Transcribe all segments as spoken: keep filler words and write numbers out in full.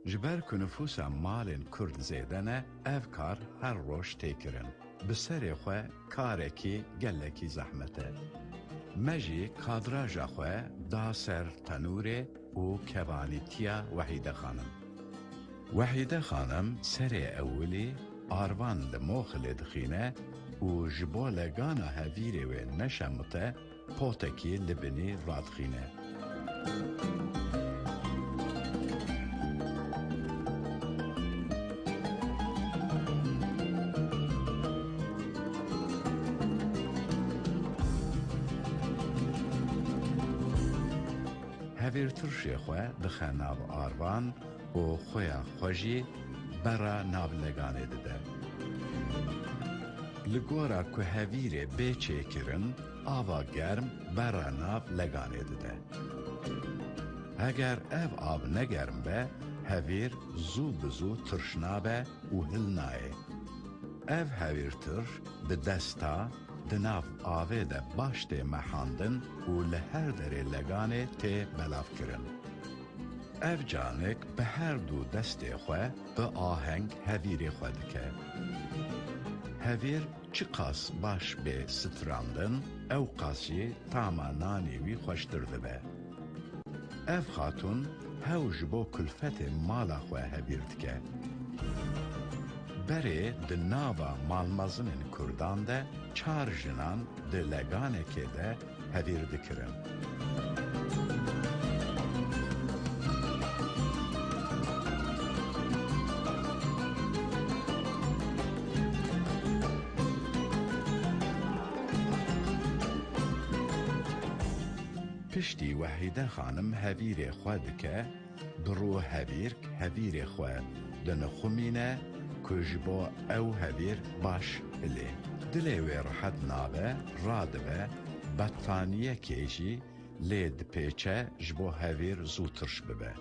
Ji ber ku nifûsa malên Kurd zêde ne, ev kar her roj tê kirin. Bi serê xwe karekî gelekî zehmet e. Me jî kadraja xwe da ser tenûrê û kevanîtiya Wehîde Xanim. Wehîde Xanim serê ewilî arvan li Moxilê dixîne û ji bo legana hevîrê wê neşemite, potekî li binî radixîne. Hevîrtirşê xwe dixe nav arvan û xwêya xwe jî bera nav leganê dide. Li gora ku hevîrê bê çêkirin, ava germ bera nav leganê dide. Heger ev av negerm be, hevîr zû bi zû tirş nabe û hilnayê. Ev hevîrtirş bi desta di nav avê de baş tê mehandin û li her derê leganê tê belavkirin. Ev canik bi her du destê xwe bi aheng hevîrê xwe dike. Hevîr çiqas baş bê strandin, ewqas jî tama nanê wî xweştir dibe. Ev xatûn hew ji bo kulfetê mala xwe hevîr dike. Berê di nava malmezinên Kurdan de çar jinan di leganekê de hevîr dikirin. Piştî Wehîde Xanim hevîrê xwe dike, bi rû hevîrk hevîrê xwe dinixumîne ku ji bo ew hevîr baş hilê. Dilê wê rihet nabe, radibe, bettaniyekê jî lê dipêçe ji bo hevîr zû tirş bibe.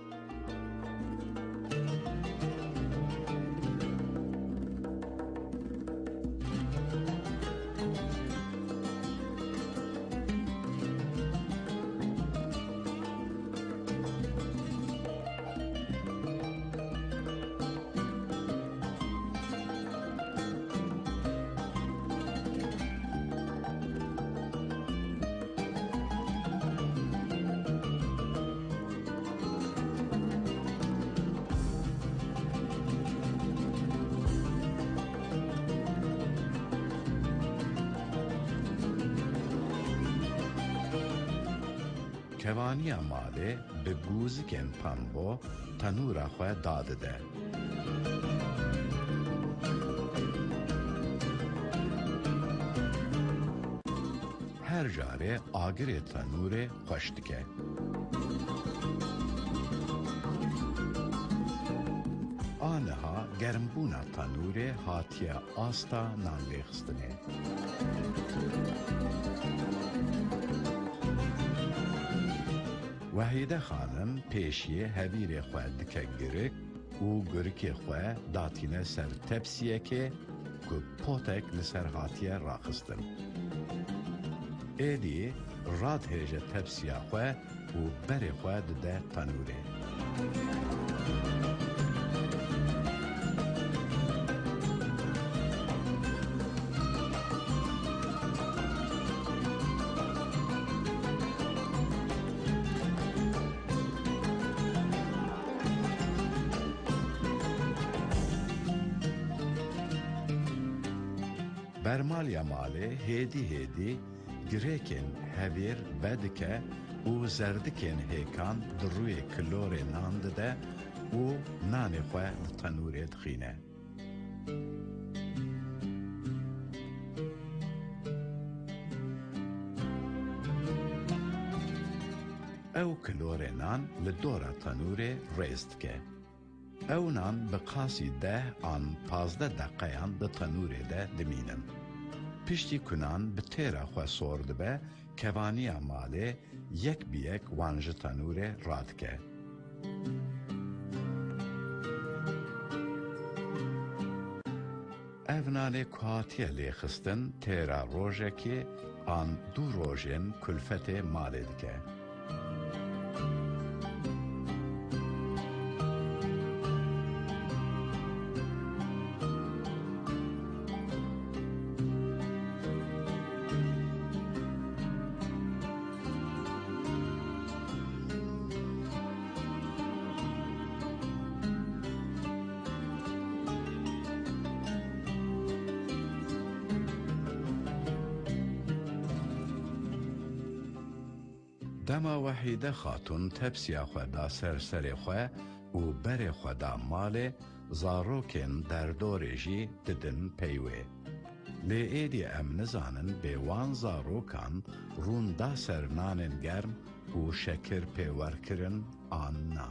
Kevaniya malê bi gûzikên pembo tenûra xwe dadide. Her carê agirê tenûrê xweş dike. Aniha germbûna tenûrê hatiye asta nan lêxistinê. Wehîde Xanim pêşiyê hevîrê xwe dike girik û gurikê xwe datîne ser tepsiyekê ku potek li ser hatiye raxistin. Êdî radihêje tepsiya xwe û berê xwe dide tenûrê. Bermaliya malê hêdî hêdî girêkên hevîr vedike û zerdikên hêkan di rûyê kilorê nan dide û nanê xwe di tenûrê dixîne. Ew kilorê nan li dora tenûrê rêz dike. Ew nan bi qasî deh an pazdeh deqeyan di tenûrê de dimînin. Piştî ku nan bi têra xwe sor dibe, kevaniya malê yek bi yek wan ji tenûrê radike. Ev nanê ku hatiye lêxistin têra rojekê an du rojên kulfetê malê dike. Dema Wehîde Xatûn tepsiya xwe da ser serê xwe û berê xwe da malê, zarokên derdorê jî didin pey wê. Lê êdî em nizanin bê wan zarokan rûn da ser nanên germ û şekir pêwer kirin an na.